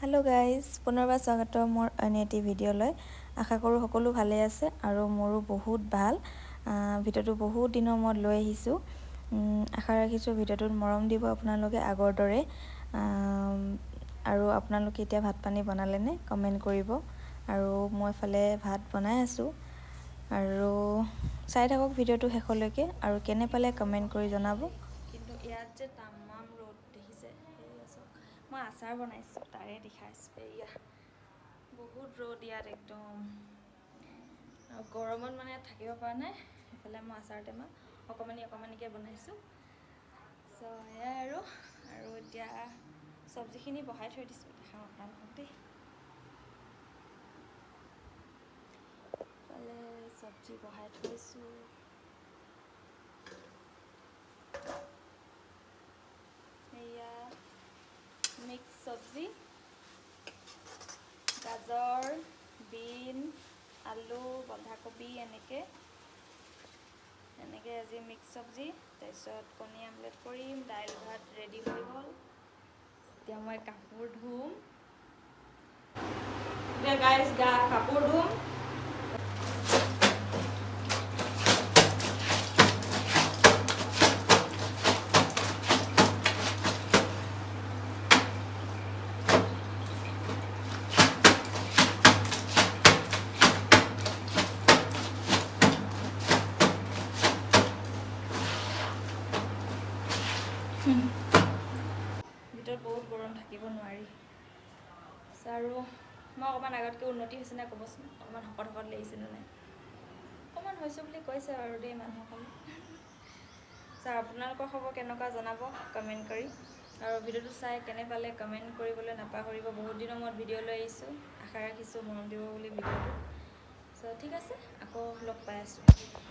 Hello' guys, পুনৰবাৰ স্বাগতম মোৰ অন্য এটি ভিডিঅ'লৈ। আশা কৰোঁ সকলো ভালে আছে আৰু মোৰো বহুত ভাল। ভিডিঅ'টো বহুত দিনৰ মূৰত লৈ আহিছোঁ। আশা ৰাখিছোঁ ভিডিঅ'টোত মৰম দিব আপোনালোকে আগৰ দৰে। আৰু আপোনালোকে এতিয়া ভাত পানী বনালেনে কমেণ্ট কৰিব। আৰু মই এফালে ভাত বনাই আছোঁ আৰু চাই থাকক ভিডিঅ'টো শেষলৈকে আৰু কেনে পালে কমেণ্ট কৰি জনাব। কিন্তু ইয়াত যে তামাম ৰ'দ দেখিছে, সেয়া চাওক, মই আচাৰ বনাইছোঁ তাৰে দেখাইছোঁ। এয়া বহুত ৰ'দ ইয়াত একদম, আৰু গৰমত মানে ইয়াত থাকিব পৰা নাই। সেইফালে মই আচাৰ টেমা অকণমানি অকণমানিকৈ বনাইছোঁ। চ' সেয়াই আৰু আৰু এতিয়া চব্জিখিনি বহাই থৈ দিছোঁ, দেখাওঁ আপোনালোকক দেই। ইফালে চব্জি বহাই থৈছোঁ। এয়া মিক্স চব্জি, গাজৰ, বিন, আলু, বন্ধাকবি এনেকৈ এনেকৈ আজি মিক্স চব্জি। তাৰপিছত কণী আমলেট কৰিম, দাইল ভাত ৰেডি হৈ গ'ল। এতিয়া মই কাপোৰ ধুম। এতিয়া গাইজ গা কাপোৰ ধুম। ভিতৰত বহুত গৰম, থাকিব নোৱাৰি। আৰু মই অকণমান আগতকৈ উন্নতি হৈছে নাই ক'বচোন? অকণমান শকত শকত লাগিছে নে নাই? অকণমান হৈছোঁ বুলি কৈছে আৰু দেই মানুহসকলে। ছাৰ, আপোনালোকৰ খবৰ কেনেকুৱা জনাব কমেণ্ট কৰি। আৰু ভিডিঅ'টো চাই কেনে পালে কমেণ্ট কৰিবলৈ নাপাহৰিব। বহুত দিনৰ মূৰত ভিডিঅ' লৈ আহিছোঁ, আশা ৰাখিছোঁ মৰম দিব বুলি ভিডিঅ'টো। চ' ঠিক আছে, আকৌ লগ পাই আছোঁ।